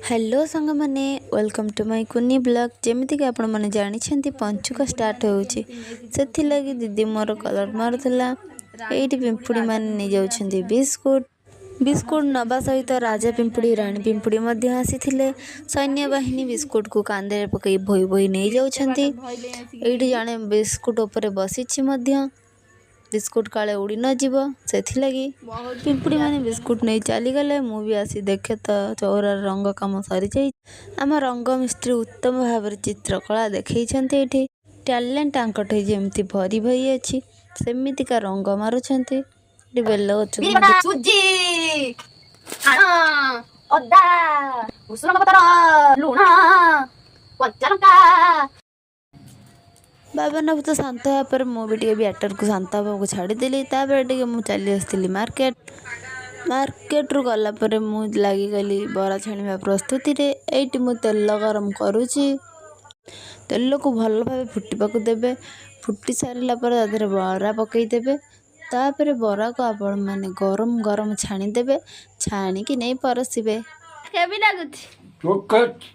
Hello ସାଙ୍ଗମାନେ, welcome to my କୁନି blog. ଯେମିତିକି ଆପଣମାନେ ଜାଣିଛନ୍ତି, ପଞ୍ଚୁକ ଷ୍ଟାର୍ଟ ହେଉଛି, ସେଥିଲାଗି ଦିଦି ମୋର କଲର୍ ମାରୁଥିଲା। ଏଇଠି ପିମ୍ପୁଡ଼ିମାନେ ନେଇଯାଉଛନ୍ତି ବିସ୍କୁଟ। ବିସ୍କୁଟ ନେବା ସହିତ ରାଜା ପିମ୍ପୁଡ଼ି, ରାଣୀ ପିମ୍ପୁଡ଼ି ମଧ୍ୟ ଆସିଥିଲେ। ସୈନ୍ୟବାହିନୀ ବିସ୍କୁଟକୁ କାନ୍ଧରେ ପକାଇ ବୋହି ବୋହି ନେଇଯାଉଛନ୍ତି। ଏଇଠି ଜଣେ ବିସ୍କୁଟ ଉପରେ ବସିଛି ମଧ୍ୟ, ବିସ୍କୁଟ କାଳେ ଉଡ଼ି ନଯିବ ସେଥିଲାଗି। ପିମ୍ପୁଡ଼ିମାନେ ବିସ୍କୁଟ ନେଇ ଚାଲିଗଲେ। ମୁଁ ବି ଆସି ଦେଖେ ତ ଚଉରାର ରଙ୍ଗ କାମ ସରିଯାଇଛି। ଆମ ରଙ୍ଗ ମିସ୍ତ୍ରୀ ଉତ୍ତମ ଭାବରେ ଚିତ୍ରକଳା ଦେଖେଇଛନ୍ତି। ଏଇଠି ଟ୍ୟାଲେଣ୍ଟ ତାଙ୍କଠି ଯେମିତି ଭରି ଭରି ଅଛି, ସେମିତିକା ରଙ୍ଗ ମାରୁଛନ୍ତି। ଏଠି ବେଲ ଗଛକୁ ବିରି ମଧ୍ୟ ବଟା, ସୁଜି, ଆଣ, ଅଦା, ଭୃଷଙ୍ଗ ପତ୍ର, ଲୁଣ, କଞ୍ଚା ଲଙ୍କା। ବାବାନ ଭୂତ ଶାନ୍ତ ହେବା ପରେ ମୁଁ ବି ଟିକେ ବ୍ୟାଟରକୁ ଶାନ୍ତ ହେବାକୁ ଛାଡ଼ିଦେଲି। ତାପରେ ଟିକେ ମୁଁ ଚାଲି ଆସିଥିଲି ମାର୍କେଟ। ମାର୍କେଟରୁ ଗଲା ପରେ ମୁଁ ଲାଗିଗଲି ବରା ଛାଣିବା ପ୍ରସ୍ତୁତିରେ। ଏଇଠି ମୁଁ ତେଲ ଗରମ କରୁଛି। ତେଲକୁ ଭଲ ଭାବେ ଫୁଟିବାକୁ ଦେବେ। ଫୁଟି ସାରିଲା ପରେ ତା ଦେହରେ ବରା ପକାଇଦେବେ। ତାପରେ ବରାକୁ ଆପଣମାନେ ଗରମ ଗରମ ଛାଣିଦେବେ, ଛାଣିକି ନେଇ ପରସିବେ। କେମିତି ଲାଗୁଛି? ଚୋକଟ।